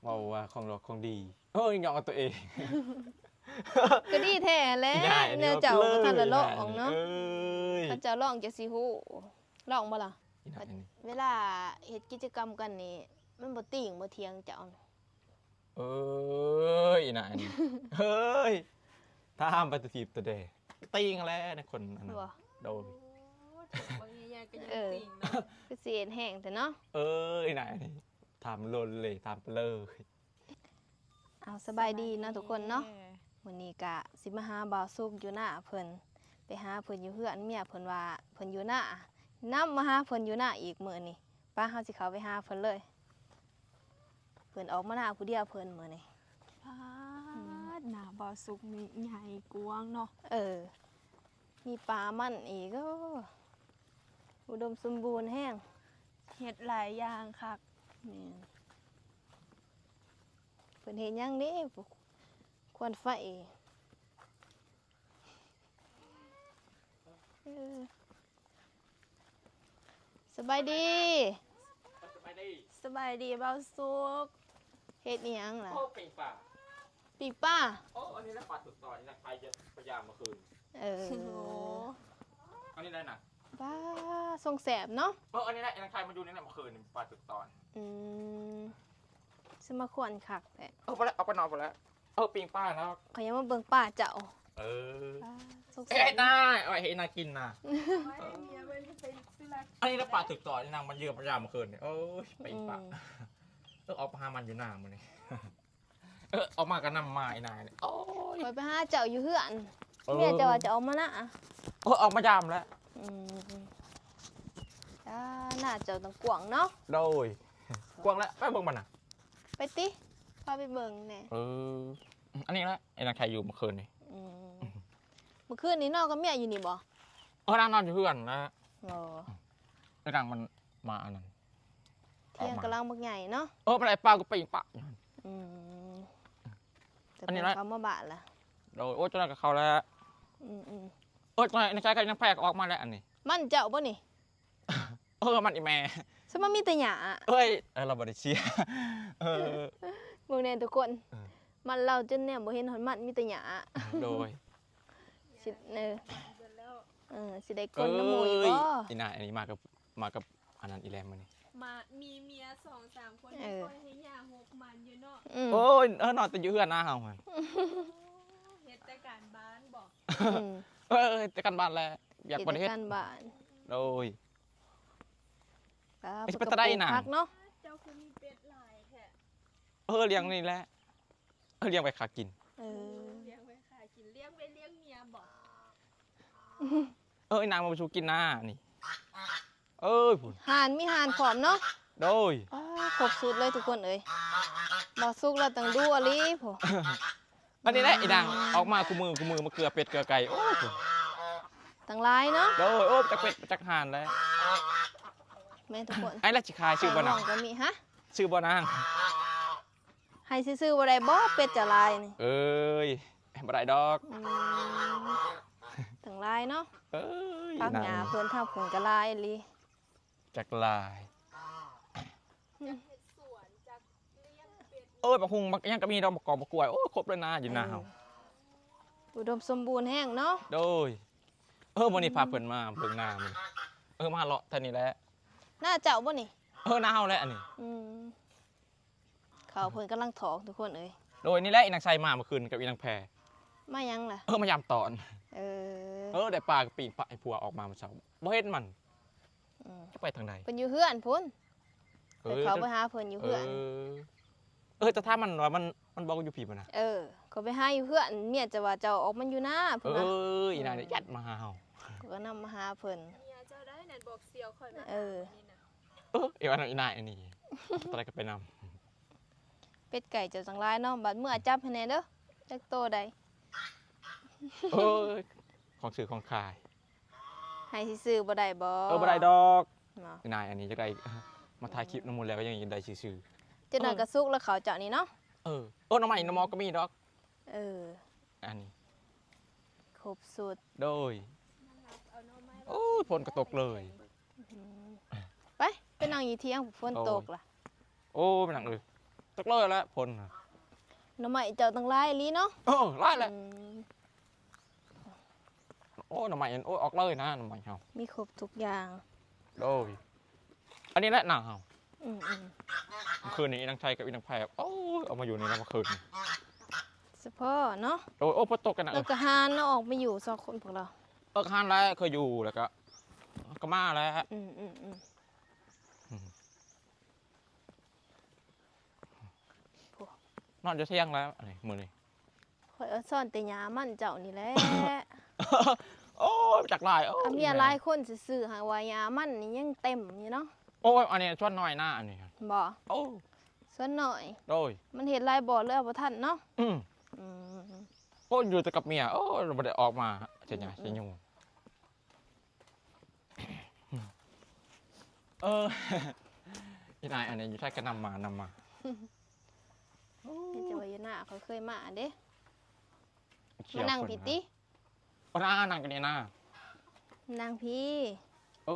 ເວົ້າວ່າຂອງຫຼອກຂອງດີ. ໂອ້ຍ ຍ້ອງເອົາຕົວເອງ. ກໍດີແທ້ແຫຼະ ອີ່ໜ້າອັນນີ້ ແນວເຈົ້າບໍ່ທັນໄດ້ລອງເນາະ. ເອີຍ ຄັນເຈົ້າລອງຈະຊິຮູ້. ລອງບໍ່ລະ? ອີ່ໜ້າອັນນີ້ ເວລາເຮັດກິດຈະກຳກັນນີ້ ມັນບໍ່ຕີງບໍ່ຖຽງເຈົ້າ? ເອີຍ ອີ່ໜ້າອັນນີ້ ເອີຍ ຖາມໄປຕົວຖີບຕົວແດ່ ຕີງແຫຼະໃນຄົນອັນນັ້ນ. ບໍ່ ໂດຍ ໂອ້ ຖືກວ່າໃຫຍ່ໆກໍຍັງ ເອີ ຕີງເນາະ. ຄືຊິເຮັດແຮງແທ້ເນາະ. ເອີຍ ອີ່ໜ້າອັນນີ້ ຖາມໂລນເລ ຖາມໄປເລີຍ. ເອົາ ສະບາຍດີເນາະທຸກຄົນເນາະ. ມື້ນີ້ກະຊິມາຫາບ່າວສຸກຢູ່ນາເພິ່ນ ໄປຫາເພິ່ນຢູ່ເຮືອນ. ເມຍເພິ່ນວ່າເພິ່ນຢູ່ນາ ນຳມາຫາເພິ່ນຢູ່ນາອີກມື້ນີ້. ປະ ເຮົາຊິເຂົ້າໄປຫາເພິ່ນເລີຍ. ເພິ່ນອອກມານາຜູ້ດຽວເພິ່ນມື້ນີ້. ປາດ ອືມ ນາບ່າວສຸກນີ້ໃຫຍ່ກວ້າງເນາະ. ເອີ ມີປ່າມັນອີກ. ໂອ້ ອຸດົມສົມບູນແຮງ ເຮັດຫຼາຍຢ່າງຄັກ. ແມ່ນ ເພິ່ນເຮັດຫຍັງເດ້ ຄວັນໄຟ. ເອີ ສະບາຍດີ ສະບາຍດີ ສະບາຍດີບ່າວສຸກ. ເຮັດອີ່ຫຍັງລະ? ໂອ້ ປີ້ງປາ ປີ້ງປາ. ໂອ້ ອັນນີ້ລະປາຖືກຕອນ ນີ້ນະ ໃຜຈະໄປຢາມມື້ຄືນ. ເອີ ໂອ້ ອັນນີ້ໄດ້ນະ ປາ ຊົງແຊບເນາະ. ເອີ ອັນນີ້ແຫຼະ ນາງໄທມາຢູ່ນີ້ນະ ມື້ຄືນນີ້ປາຖືກຕອນ. ອືມ ສະມາຄວນຄັກແທ້. ເອີ ບໍ່ແລ້ວ ເອົາໄປນອນບໍ່ແລ້ວ. ເອີ ປີ້ງປາເນາະ ຂ້ອຍຍັງມາເບິ່ງປາເຈົ້າ. ເອີ ປາ ສົງສານ ເຮັດນາ ເອົາໄວ້ໃຫ້ນາກິນນະ. ອັນນີ້ລະປາຖືກຕອນ ນາງມາເຢືອມມາຢາມມື້ຄືນນີ້. ໂອ້ຍ ໄປອີກປະ. ອືມ ເອີ ອອກໄປຫາມັນຢູ່ນາມື້ນີ້. ເອີ ອອກມາກໍນຳມາອີນານີ້. ໂອ້ຍ ຂ້ອຍໄປຫາເຈົ້າຢູ່ເຮືອນ. ເອີ ເມຍເຈົ້າວ່າຈະອອກມານາ. ເອີ ອອກມາຢາມແຫຼະ. ອືມ ອ່າ ນາເຈົ້າຕັ້ງກວ້າງເນາະ. ໂດຍ ກວ້າງແຫຼະ ໄປເບິ່ງມັນນະ. ໄປຕິ ພາໄປເບິ່ງແດ່. ເອີ ອັນນີ້ແຫຼະ ໄອ້ນາງໄທຢູ່ມື້ຄືນນີ້. ອືມ ມື້ຄືນນີ້ນອນກັບເມຍຢູ່ນີ້ບໍ່? ເອີ ນາງນອນຢູ່ເຮືອນນະ. ໂອ້ ໄອ້ນາງມັນມາອັນນັ້ນ ຖຽງກຳລັງບັກໃຫຍ່ເນາະ. ເອີ ມັນໄດ້ປາກໍໄປປະ. ອືມ ອັນນີ້ແຫຼະ ເຂົ້າມາບ້ານລະ. ໂດຍ ໂອ້ ເຈົ້ານາຍກໍເຂົ້າແລ້ວ. ອືມໆ ເອີ ເຈົ້ານາຍ ໃນໃຈກໍຍັງແພກອອກມາແລ້ວອັນນີ້. ມັນເຈົ້າບໍ່ນີ້? ເອີ ມັນອີແມ່. ສະມາມີແຕ່ຫຍ້າ. ເອີຍ ເອີ ລາວບໍ່ໄດ້ເຊຍ. ເອີ ເບິ່ງແດ່ທຸກຄົນ. ເອີ ມັນລາວຈົນແນມບໍ່ເຫັນຮອດມັນ ມີແຕ່ຫຍ້າ. ໂດຍ ຊິ ເອີ ເອີ ຊິໄດ້ກົນນຳໝູ່ອີກບໍ່? ເອີຍ ອີນາອັນນີ້ມາກັບ ມາກັບອັນນັ້ນອີແລ້ວມື້ນີ້. ມາ ມີເມຍສອງສາມຄົນ ເອີ ຄອຍໃຫ້ຫຍ້າຫົກມັນຢູ່ເນາະ. ອືມ ໂອ້ຍ ເອີ ນອນແຕ່ຢູ່ເຮືອນນາເຮົາຫັ້ນ. ເຮັດແຕ່ການບ້ານບໍ່? ອືມ ເອີ ເຮັດແຕ່ການບ້ານແຫຼະ ວຽກບໍ່ໄດ້ເຮັດ. ເຮັດແຕ່ການບ້ານ. ໂດຍ ປາ ຊິໄປຕະໄດນາ ເພິ່ນກໍປູກຜັກເນາະ. ເຈົ້າຄືມີເປັດຫຼາຍແທ້? ເອີ ລ້ຽງນີ້ແຫຼະ. ເອີ ລ້ຽງໄວ້ຂ້າກິນ. ເອີ ລ້ຽງໄວ້ຂ້າກິນ ລ້ຽງໄວ້ລ້ຽງເມຍບໍ່? ເອີ ນາງມາສູ່ກິນນານີ້. ເອີຍ ພຸ້ນ ຮ້ານ ມີຮ້ານພ້ອມເນາະ. ໂດຍ ປາ ຄົບຊຸດເລີຍທຸກຄົນເອີຍ. ບ່າວສຸກລາວຕັ້ງດຸອີ່ຫຼີພຸ້ນ. ອັນນີ້ແຫຼະ ອີນາງອອກມາຄູ່ມື້ຄູ່ມື້ ມາເກືອເປັດເກືອໄກ່. ໂອ້ຍ ພຸ້ນ ຕັ້ງຫຼາຍເນາະ. ໂດຍ ໂອ້ ຈັກເປັດຈັກຫ່ານແຫຼະ. ແມ່ນທຸກຄົນ. ອ້າຍລະຊິຂາຍ ຊື້ບໍ່ນາງ? ກໍມີ. ຮະ? ຊື້ບໍ່ນາງ? ໃຫ້ຊື່ໆບໍ່ໄດ້ບໍ່ ເປັດຈະຫຼາຍນີ້? ເອີຍ ບໍ່ໄດ້ດອກ. ອືມ ຕັ້ງຫຼາຍເນາະ. ເອີຍ ຜັກຫຍ້າເພິ່ນທາງພຸ້ນກໍຫຼາຍອີ່ຫຼີ. ຈັກຫຼາຍ. ເອີຍ ບັກຫຸ່ງບັກຫຍັງກໍມີດອກ ບັກກອກບັກກ້ວຍ. ໂອ້ຍ ຄົບເລີຍນາຢູ່ນາເຮົາ. ອືມ ອຸດົມສົມບູນແຮງເນາະ. ໂດຍ ເອີ ມື້ນີ້ພາເພິ່ນມາເບິ່ງນາມື້ນີ້. ເອີ ມາເລາະແຖວນີ້ແຫຼະ. ນາເຈົ້າບໍ່ນີ້? ເອີ ນາເຮົາແຫຼະອັນນີ້. ອືມ ເຂົາເພິ່ນກຳລັງຖອກທຸກຄົນເອີຍ. ໂດຍ ນີ້ແຫຼະ ອີນາງໄຊມາເມື່ອຄືນກັບອີນາງແພ. ມາຫຍັງລະ? ເອີ ມາຢາມຕອນ. ເອີ ເອີ ໄດ້ປາກັບປີ້ງປາໃຫ້ຜົວອອກມາມື້ເຊົ້າ ບໍ່ເຫັນມັນ. ອືມ ຈະໄປທາງໃດ? ເພິ່ນຢູ່ເຮືອນພຸ້ນ. ເອີ ເຂົາໄປຫາເພິ່ນຢູ່ເຮືອນ. ເອີ ເອີ ຈະຖາມມັນວ່າມັນ ມັນບອກຢູ່ພີ້ບໍ່ນະ? ເອີ ເຂົາໄປຫາຢູ່ເຮືອນ ເມຍຈະວ່າເຈົ້າອອກມາຢູ່ນາພຸ້ນນະ. ເອີ ອີນານີ້ຍັດມາຫາເຮົາ. ເຂົາກໍນຳມາຫາເພິ່ນ. ເມຍເຈົ້າໄດ້ນັ້ນບອກສ່ຽວຂ້ອຍມາ. ເອີ ເອີ ເອວ່ານຳອີນາອັນນີ້ ຕອນໃດກໍໄປນຳ. ເປັດໄກ່ເຈົ້າຈັ່ງຫຼາຍເນາະ ບັດເມືອຈັບໃຫ້ແດ່ເດີ ຈັກໂຕໃດ. ເອີຍ ຂອງຊື້ຂອງຂາຍ. ໃຫ້ຊື່ໆບໍ່ໄດ້ບໍ່? ເອີ ບໍ່ໄດ້ດອກ. ນາຍອັນນີ້ຢາກໄດ້ ມາຖ່າຍຄລິບນຳໝູ່ແລ້ວກໍຍັງຢາກໄດ້ຊື່ໆ. ເຈົ້າໜ້ອຍກໍສຸກແລ້ວເຂົາເຈົ້ານີ້ເນາະ. ເອີ ເອີ ໜໍ່ໄມ້ໜໍ່ໝໍກໍມີດອກ. ເອີ ອັນນີ້ຄົບຊຸດ. ໂດຍ ໂອ້ຍ ຝົນກໍຕົກເລີຍ. ອືມ ໄປ ໄປນັ່ງຢູ່ຖຽງ ຝົນຕົກລະ. ໂອ້ຍ ໄປນັ່ງເອີຍ. ຈັກເລີຍແຫຼະ ຝົນນະ. ໜໍ່ໄມ້ເຈົ້າຕັ້ງຫຼາຍອີ່ຫຼີເນາະ. ເອີ ຫຼາຍແຫຼະ. ອືມ ໂອ້ ໜໍ່ໄມ້ ໂອ້ ອອກເລີຍນະ ໜໍ່ໄມ້ເຮົາ ມີຄົບທຸກຢ່າງ. ໂດຍ ອັນນີ້ແຫຼະນາເຮົາ. ອືມໆ ມື້ຄືນນີ້ອີນາງໄຊກັບອີນາງແພ ໂອ້ຍ ເອົາມາຢູ່ນີ້ນະ ມື້ຄືນນີ້ ສະເພາະເນາະ. ໂດຍ ໂອ້ ຝົນຕົກກັນນະ. ເອີ ກະຫານເນາະ ອອກມາຢູ່ສອງຄົນພວກເຮົາ. ເອີ ກະຫານແຫຼະ ເຄີຍຢູ່ແລ້ວກະ ກະມາແຫຼະ. ອືມໆໆ ອືມ ນອນຢູ່ທຽງແລ້ວ ອັນນີ້ ມື້ນີ້. ຂ້ອຍອອນຊອນແຕ່ຫຍ້າມັນເຈົ້ານີ້ແຫຼະ. ໂອ້ຍ ຈັກຫຼາຍ ໂອ້ຍ ເອົາເມຍຫຼາຍຄົນຊື່ໆ ຫາວ່າຫຍ້າມັນນີ້ຍັງເຕັມຢູ່ເນາະ. ໂອ້ຍ ອັນນີ້ສວນນ້ອຍນາ ອັນນີ້ ບໍ່? ໂອ້ ສວນນ້ອຍ. ໂດຍ ມັນເຮັດຫຼາຍບໍ່ ເລີຍເອົາບໍ່ທັນເນາະ. ອືມ ອືມ ໂອ້ຍ ຢູ່ແຕ່ກັບເມຍ ໂອ້ຍ ບໍ່ໄດ້ອອກມາເຮັດຫຍັງ ອືມ ເຮັດຫຍັງ. ເອີ ອີນາຍ ອັນນີ້ຢູ່ໃສກະນຳມາ ນຳມາ. ເຫັນແຕ່ວ່າຢູ່ໜ້າ ຂ້ອຍເຄີຍມາເດ້. ມານັ່ງພີ້ຕິ. ໂອ້ ນາ ນັ່ງກັນນີ້ນາ ນັ່ງພີ້. ເອີ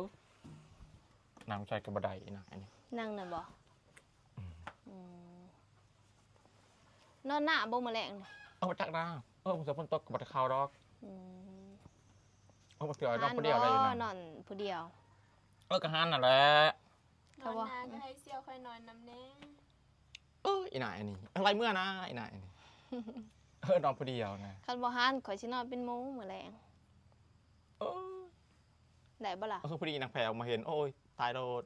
ນັ່ງໃສກະບໍ່ໄດ້ ອີນາຍ ອັນນີ້ ນັ່ງນະບໍ່? ອືມ ອືມ ນອນນາບໍ່ມື້ແລງນີ້? ເອີ ບໍ່ຈັກນາ. ເອີ ຝົນຕົກກະບໍ່ໄດ້ເຂົ້າດອກ. ອືມ ເອີ ບາງເທື່ອນອນຜູ້ດຽວໄດ້ຢູ່ນະ. ນອນຜູ້ດຽວ. ເອີ ກະຫັ້ນນັ້ນແຫຼະ. ນອນນາກະໃຫ້ສ່ຽວຂ້ອຍນອນນຳແດ່. ເອີ ອີນາຍ ອັນນີ້ ອາໄລເມືອນາ ອີນາຍ ອັນນີ້. ເອີ ນອນຜູ້ດຽວນະ. ຄັນບໍ່ຫັ້ນ ຂ້ອຍຊິນອນເປັນໝູ່ມື້ແລງ. ເອີ ໄດ້ບໍ່ລະ? ເອີ ພໍດີນາງແພອອກມາເຫັນ ໂອ້ຍ ຕາຍໂລດ.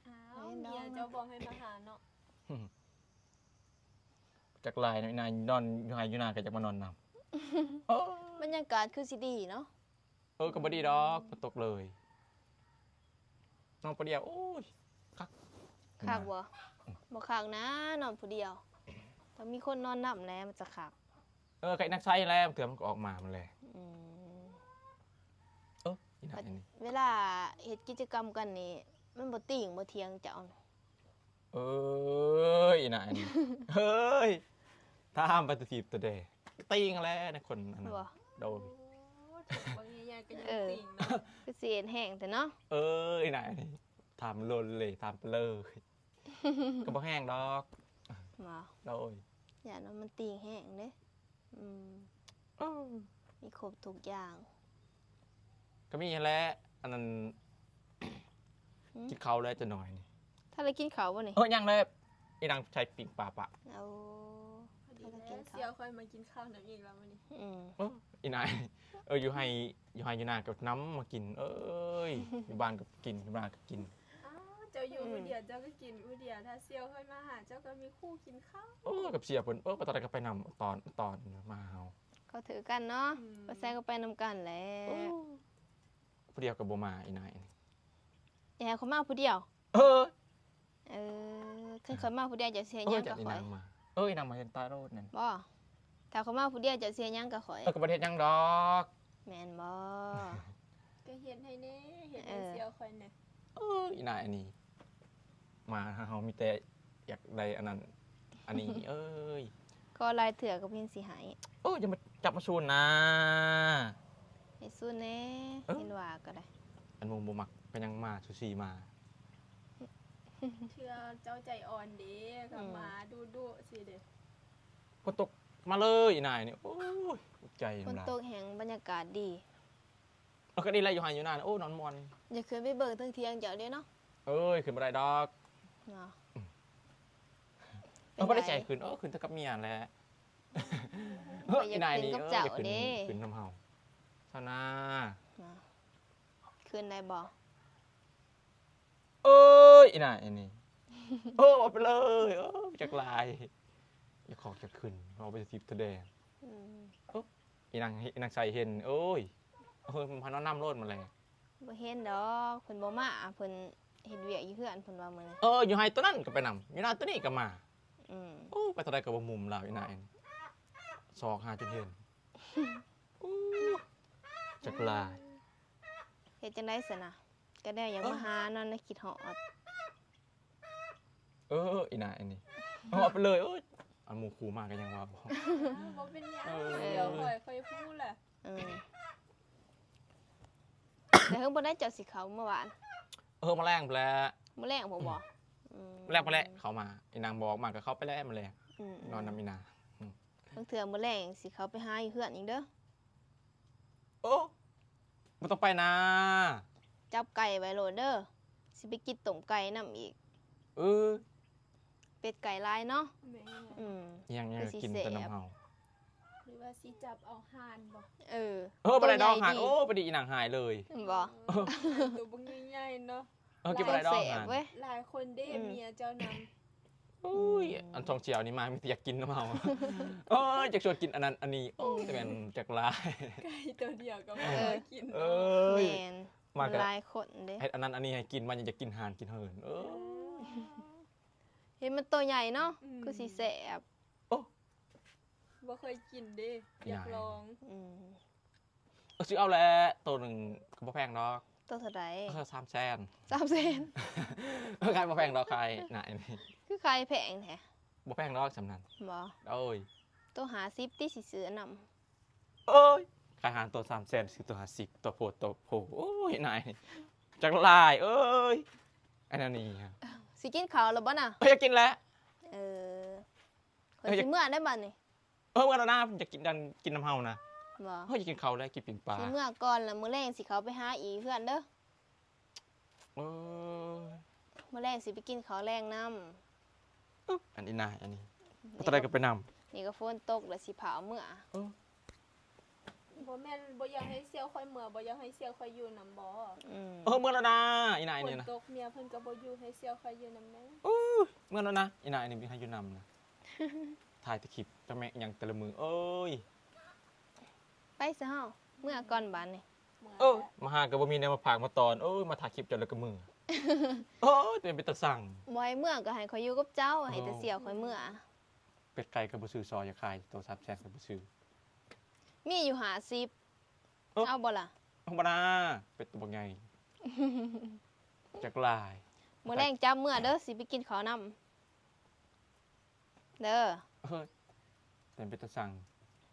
ອ້າວ ເມຍເຈົ້າບອກໃຫ້ມາຫາເນາະ. ຈັກຫຼາຍເນາະ ອີນາຍ ນອນຢູ່ໄຮ່ຢູ່ນາກະຢາກມານອນນຳ. ເອີ ບັນຍາກາດຄືຊິດີເນາະ. ເອີ ກະບໍ່ດີດອກ ຝົນຕົກເລີຍ. ນອນຜູ້ດຽວ ໂອ້ຍ ຄັກ. ຄັກບໍ່? ອືມ ບໍ່ຄັກນາ ນອນຜູ້ດຽວ ຕ້ອງມີຄົນນອນນຳແຫຼະ ມັນຈະຄັກ. ເອີ ກະອີນາງໄຊແຫຼະ ບາງເທື່ອມັນກະອອກມາຫັ້ນແຫຼະ. ອືມ ເອີ ອີນາງ ເວລາເຮັດກິດຈະກຳກັນນີ້ ມັນບໍ່ຕີງບໍ່ຖຽງເຈົ້າ? ເອີຍ ອີນາຍ ເອີຍ ຖາມໄປຕະຖີບຕະແດ່ ກະຕີງຫັ້ນແຫຼະ ໃນຄົນອັນນັ້ນ. ບໍ່? ໂດຍ ໂອ້ ບາງຢ່າງກະຍັງ ເອີ ຕີງເນາະ. ຄືຊິເຮັດແຮງແທ້ເນາະ. ເອີຍ ອີນາຍ ຖາມໂລນເລ ຖາມໄປເລີຍ. ກະບໍ່ແຮງດອກ. ບໍ່? ໂດຍ ຢ້ານວ່າມັນຕີງແຮງເດ້. ອືມ ເອີ ມີຄົບທຸກຢ່າງ. ກະມີຫັ້ນແຫຼະ ອັນນັ້ນ. ຫືມ ກິນເຂົ້າແລ້ວຈະໜ້ອຍນີ້. ທ່ານໄດ້ກິນເຂົ້າບໍ່ນີ້? ເອີ ຍັງແຫຼະ ອີນາງໃສ່ປີ້ງປາປະ. ໂອ້ ພໍດີແລ້ວ ສ່ຽວຂ້ອຍມາກິນເຂົ້ານຳອີກແລ້ວມື້ນີ້. ອືມ ເອີ ອີນາຍ ເອີ ຢູ່ໄຮ່ ຢູ່ໄຮ່ຢູ່ນາກະນຳມາກິນ. ເອີຍ ຢູ່ບ້ານກະກິນ ຢູ່ນາກະກິນ. ອ້າວ ເຈົ້າຢູ່ຜູ້ດຽວ ອືມ ເຈົ້າກະກິນຜູ້ດຽວ ຖ້າສ່ຽວຂ້ອຍມາຫາເຈົ້າກະມີຄູ່ກິນເຂົ້າ. ເອີ ກັບສ່ຽວເພິ່ນ ເອີ ໄປຕອນໃດກະໄປນຳ ຕອນ ຕອນມາຫາເຮົາ ເຂົາຖືກກັນເນາະ. ອືມ ໄປໃສກະໄປນຳກັນແຫຼະ. ໂອ້ ຜູ້ດຽວກະບໍ່ມາ ອີນາຍ ແຕ່ຂ້ອຍມາຜູ້ດຽວ. ເອີ ເອີ ຄັນຂ້ອຍມາຜູ້ດຽວເຈົ້າຊິເຮັດຫຍັງກະຂ້ອຍ? ເອີ ອີນາງມາ ເອີ ອີນາງມາເຫັນຕາໂລດນັ້ນ. ບໍ່? ຖ້າຂ້ອຍມາຜູ້ດຽວເຈົ້າຊິເຮັດຫຍັງກະຂ້ອຍ? ເອີ ກະບໍ່ໄດ້ເຮັດຫຍັງດອກ. ແມ່ນບໍ່? ກະເຮັດໃຫ້ແດ່ ເຮັດໃຫ້ ເອີ ສ່ຽວຂ້ອຍແດ່. ເອີ ອີນາຍ ອັນນີ້ ມາຫາເຮົາມີແຕ່ຢາກໄດ້ອັນນັ້ນອັນນີ້. ເອີຍ ຂໍຫຼາຍເທື່ອກະບໍ່ເຫັນຊິໃຫ້. ເອີ ຢ່າມາຈັບມາຊູນນາ. ໃຫ້ຊູນແດ່. ເອີ ເຫັນວ່າກະໄດ້ ອັນໝູ່ບໍ່ມັກກະຍັງມາຊູຊີມາ. ເທື່ອເຈົ້າໃຈອ່ອນເດ້ ກະ ອືມ ມາດຸໆຊີ້ເດ້. ຝົນຕົກມາເລີຍ ອີນາຍນີ້. ໂອ້ຍ ອຸກໃຈ. ຝົນຕົກແຮງ ບັນຍາກາດດີ. ເອີ ກະດີແຫຼະ ຢູ່ໄຮ່ຢູ່ນາ ໂອ້ ນອນມ່ວນ. ຢາກຂຶ້ນໄປເບິ່ງເທິງຖຽງເຈົ້າເດ້ເນາະ. ເອີຍ ຂຶ້ນບໍ່ໄດ້ດອກເນາະ. ອືມ ເອີ ບໍ່ໄດ້ໃຈຂຶ້ນ ເອີ ຂຶ້ນແຕ່ກັບເມຍຫັ້ນແຫຼະ. ຂ້ອຍຢາກຂຶ້ນກັບເຈົ້າເດ້. ຂຶ້ນນຳເຮົາຊາວນາ. ຂຶ້ນໄດ້ບໍ່? ເອີຍ ອີນາຍ ອັນນີ້ ເອີ ເວົ້າໄປເລີຍ. ເອີ ຈັກຫຼາຍ ຢາກຂອກຢາກຂຶ້ນ ເວົ້າໄປຕະທິບຕະແດງ. ອືມ ເອີ ອີນາງ ອີນາງໃສເຫັນ ໂອ້ຍ ເອີ ມານອນນຳໂລດມາແລງ. ບໍ່ເຫັນດອກ ເພິ່ນບໍ່ມາ ເພິ່ນເຮັດວຽກຢູ່ເຮືອນ ເພິ່ນວ່າມື້ນີ້. ເອີ ຢູ່ໄຮ່ໂຕນັ້ນກະໄປນຳ ຢູ່ນາໂຕນີ້ກະມາ. ອືມ ໂອ້ ໄປເທົ່າໃດກະບໍ່ມຸມລາວ ອີນາຍ ຊອກຫາຈົນເຫັນ. ໂອ້ ຈັກຫຼາຍ. ເຮັດຈັ່ງໃດຊັ້ນນະ? ກະແນວຢາກມາຫາເນາະ ແນວຄິດຮອດ. ເອີ ອີນາຍ ອັນນີ້ ເອົາໄປເລີຍ. ໂອ້ຍ ອັນໝູ່ຄູ່ມາກະຍັງວ່າ ບໍ່ເປັນຫຍັງ. ເອີ ດຽວຂ້ອຍ ຂ້ອຍຮູ້ແຫຼະ. ເອີ ແຕ່ເຮີງບໍ່ໄດ້ ເຈົ້າຊິເຂົ້າມື້ວານ. ເຮີງມື້ແລງພຸ້ນແຫຼະ. ມື້ແລງພຸ້ນບໍ່? ອືມ ແລ້ວພໍແຫຼະ ເຂົ້າມາ ອີນາງບອກມາກໍເຂົ້າໄປແຫຼະ ມື້ແລງ ອືມໆ ນອນນຳອີນາງ ອືມ ບາງເທື່ອມື້ແລງຊິເຂົ້າໄປຫາຢູ່ເຮືອນອີກເດີ. ໂອ້ ບໍ່ຕ້ອງໄປນາ ຈັບໄກ່ໄວ້ໂລດເດີ ຊິໄປກິນຕົ້ມໄກ່ນຳອີກ. ເອີ ເປັດໄກ່ຫຼາຍເນາະ. ແມ່ນ ອືມ ຍັງ ຍັງກິນແຕ່ນຳເຮົາ ຫຼືວ່າຊິຈັບເອົາຫ່ານບໍ່? ເອີ ເອີ ບໍ່ໄດ້ດອກຫ່ານ. ໂອ້ ພໍດີອີນາງຫາຍເລີຍ ແມ່ນບໍ່? ເອີ ໂຕບັກໃຫຍ່ໆເນາະ. ເອີ ກິນບໍ່ໄດ້ດອກ ແຊບເວີຍ ຫຼາຍຄົນເດ້ ອືມ ເມຍເຈົ້ານຳ. ໂອ້ຍ ອືມ ອັນທ່ອງທ່ຽວນີ້ມາມີແຕ່ຢາກກິນນຳເຮົາ. ໂອ້ຍ ຢາກຊວນກິນອັນນັ້ນອັນນີ້ ໂອ້ຍ ອືມ ແຕ່ແມ່ນຈັກຫຼາຍ ໄກ່ໂຕດຽວກໍບໍ່ ເອີ ກິນ. ເອີ ແມ່ນ ມາກໍຫຼາຍຄົນເດ້ ເຮັດອັນນັ້ນອັນນີ້ໃຫ້ກິນ ມາຍັງຢາກກິນຫ່ານກິນເຫີນ. ເອີ ເອີ ເຫັນມັນໂຕໃຫຍ່ເນາະ ອືມ ຄືຊິແຊບ. ໂອ້ ບໍ່ເຄີຍກິນເດ້ ຢາກລອງ. ອືມ ເອີ ຊື້ເອົາແຫຼະ ໂຕໜຶ່ງກໍບໍ່ແພງດອກ. ໂຕເທົ່າໃດ? ເອີ ສາມແສນ. ສາມແສນ ເອີ ຂາຍບໍ່ແພງດອກ ຂາຍນະ ອັນນີ້ ຄືຂາຍແພງແທ້? ບໍ່ແພງດອກສ່ຳນັ້ນ. ບໍ່? ໂອ້ຍ ໂຕຫ້າສິບຕິ ຊິຊື້ອັນນຳ. ໂອ້ຍ ຂາຍຫາໂຕສາມແສນ ຊື້ໂຕຫ້າສິບ ໂຕໂພດໂຕໂພ. ໂອ້ຍ ນາຍ ຈັກຫຼາຍເອີຍ ອັນນັ້ນນີ້. ຊິກິນເຂົ້າແລ້ວບໍ່ນະ? ເອີ ຢາກກິນແຫຼະ. ເອີ ຂ້ອຍຊິເມືອໄດ້ບັດນີ້. ເອີ ເມືອແລ້ວນະ ຢາກກິນ ກິນນຳເຮົານະ. ບໍ່? ເຮົາຢາກກິນເຂົ້າແລ້ວ ກິນປີ້ງປາ. ຊິເມືອກ່ອນ ແລ້ວມື້ແລງຊິເຂົ້າໄປຫາອີກເຮືອນເດີ. ເອີ ມື້ແລງຊິໄປກິນເຂົ້າແລງນຳ. ເອີ ອັນນີ້ນາ ອັນນີ້ ບໍ່ເທົ່າໃດກໍໄປນຳ. ນີ້ກໍຝົນຕົກແລ້ວ ຊິຟ້າວເມືອ. ເອີ ບໍ່ແມ່ນບໍ່ຢາກໃຫ້ສ່ຽວຂ້ອຍເມືອ ບໍ່ຢາກໃຫ້ສ່ຽວຂ້ອຍຢູ່ນຳບໍ? ອືມ ເອີ ເມືອແລ້ວນາ ອີນາຍນີ້ນະ. ຝົນຕົກເມຍເພິ່ນກໍບໍ່ຢູ່ ໃຫ້ສ່ຽວຂ້ອຍຢູ່ນຳແດ່. ໂອ້ຍ ເມືອແລ້ວນະ ອີນາຍນີ້ບໍ່ໃຫ້ຢູ່ນຳນະ. ຖ່າຍແຕ່ຄລິບ ຈັກແມ່ນຫຍັງແຕ່ລະມື້. ໂອ້ຍ ໄປຊະເຮົາ ເມືອກ່ອນບາດນີ້. ເອີ ມາຫາກໍບໍ່ມີແນວມາຝາກມາຕ້ອນ. ໂອ້ຍ ມາຖ່າຍຄລິບເຈົ້າແລ້ວກໍເມືອ. ໂອ້ຍ ແຕ່ເປັນຕາຊັງ. ບໍ່ໃຫ້ເມືອກໍໃຫ້ຂ້ອຍຢູ່ກັບເຈົ້າ ໃຫ້ແຕ່ສ່ຽວຂ້ອຍເມືອ. ເປັດໄກ່ກໍບໍ່ຊື້ຊໍ ຢາກຂາຍໂຕສາມແສນກໍບໍ່ຊື້. ມີຢູ່ຫ້າສິບ ເອີ ເອົາບໍ່ລະ? ເອົາບໍ່ນາ ເປັດໂຕບັກໃຫຍ່ ຈັກຫຼາຍ. ມື້ແລງຈັບເມືອເດີ ຊິໄປກິນເຂົ້ານຳເດີ. ເອີຍ ແຕ່ເປັນຕາຊັງ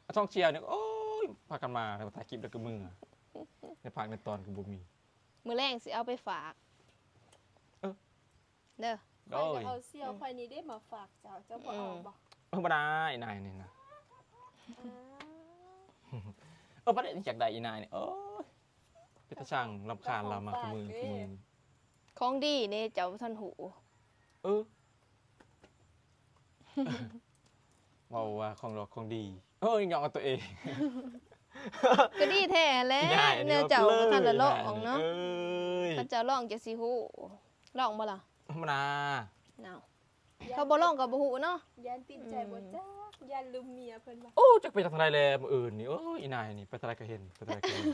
ອາ ທ່ອງທ່ຽວນີ້ ໂອ້ຍ ພາກັນມາ ແລ້ວກໍຖ່າຍຄລິບ ແລ້ວກໍເມືອ ແນວຝາກແນວຕ້ອນກໍບໍ່ມີ. ມື້ແລງຊິເອົາໄປຝາກ. ເອີ ເດີ ໂດຍ ຂ້ອຍກໍເອົາສ່ຽວຂ້ອຍນີ້ເດ້ມາຝາກເຈົ້າ ເຈົ້າບໍ່ເອົາບໍ່? ອືມ ເອີ ບໍ່ໄດ້ ອີນາຍນີ້ນະ. ອ້າວ ເອີ ບໍ່ໄດ້ ຢາກໄດ້ອີນາຍນີ້. ໂອ້ຍ ເປັນຕາຊ່າງ ລຳຄານລາວມາຄູ່ມື້ ຂອງຝາກເດ້ ຄູ່ມື້. ຂອງດີເດ້ ເຈົ້າບໍ່ທັນຮູ້. ເອີ ເວົ້າວ່າຂອງດອກຂອງດີ ເອີ ຍ້ອງເອົາຕົວເອງ ກໍດີແທ້ແຫຼະ. ແນວເຈົ້າບໍ່ທັນໄດ້ລອງເນາະ ເອີຍ ຄັນເຈົ້າລອງເຈົ້າຊິຮູ້. ລອງບໍ່ລະ? ທຳມະດາ ເອົາ ຖ້າບໍ່ລອງກໍບໍ່ຮູ້ເນາະ. ຢ້ານຕິດໃຈບໍ່ຈັກ ຢ້ານລືມເມຍເພິ່ນວ່າ. ໂອ້ ຈັກໄປທາງໃດແລມື້ອື່ນນີ້. ໂອ້ຍ ອີນາຍນີ້ ໄປທາງໃດກໍເຫັນ ໄປທາງໃດກໍເຫັນ.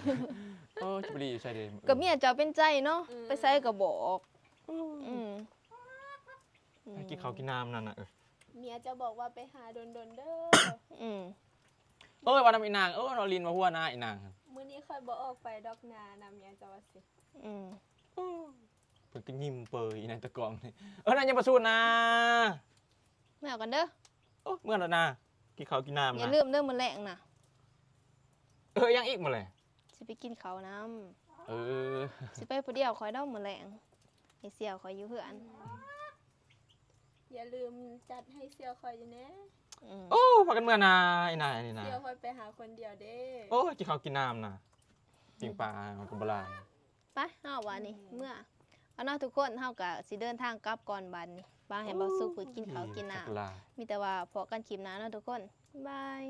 ໂອ້ ຈະໄປດີຢູ່ໃສເດ? ກໍເມຍເຈົ້າເປັນໃຈເນາະ ໄປໃສກໍບອກ. ອືມ ໄປກິນເຂົ້າກິນນ້ຳນັ້ນນະ. ເອີ ເມຍເຈົ້າບອກວ່າໄປຫາດົນໆເດີ. ອືມ ເອີຍ ວ່ານຳອີນາງ ເອີຍ ເວົ້າຫຼິ້ນເວົ້າຫົວນະອີນາງ. ມື້ນີ້ຂ້ອຍບໍ່ອອກໄປດອກນານະ ເມຍເຈົ້າວ່າຊີ້. ອືມ ເພິ່ນກໍຍິ້ມເປີຍໃນຕະກ້ອງນີ້. ເອີ ນາງຢ່າມາສູນນາ ເມືອກ່ອນເດີ. ໂອ້ ເມືອແລ້ວນາ ກິນເຂົ້າກິນນ້ຳນະ ຢ່າລືມເດີມື້ແລງນະ. ເອີ ຫຍັງອີກມື້ແລງ? ຊິໄປກິນເຂົ້ານຳ. ເອີ ຊິໄປຜູ້ດຽວຂ້ອຍດອກມື້ແລງ ໃຫ້ສ່ຽວຂ້ອຍຢູ່ເຮືອນ. ຢ່າລືມຈັດໃຫ້ສ່ຽວຂ້ອຍຢູ່ແດ່. ອືມ ໂອ້ ພາກັນເມືອນາ ອີນາຍນີ້ນະ ສ່ຽວຂ້ອຍໄປຫາຄົນດຽວເດ້. ໂອ້ ກິນເຂົ້າກິນນ້ຳນະ ປີ້ງປາມັນກໍບໍ່ຫຼາຍ. ໄປ ເຮົາບາດນີ້ ອືມ ເມືອ. ເອົາເນາະທຸກຄົນ ເຮົາກໍຊິເດີນທາງກັບກ່ອນບາດນີ້ ຫວັງໃຫ້ເບົາສຸກເພິ່ນກິນເຂົ້າກິນນ້ຳ. ມີແຕ່ວ່າພໍ້ກັນຄລິບໜ້າເນາະທຸກຄົນ ບາຍ.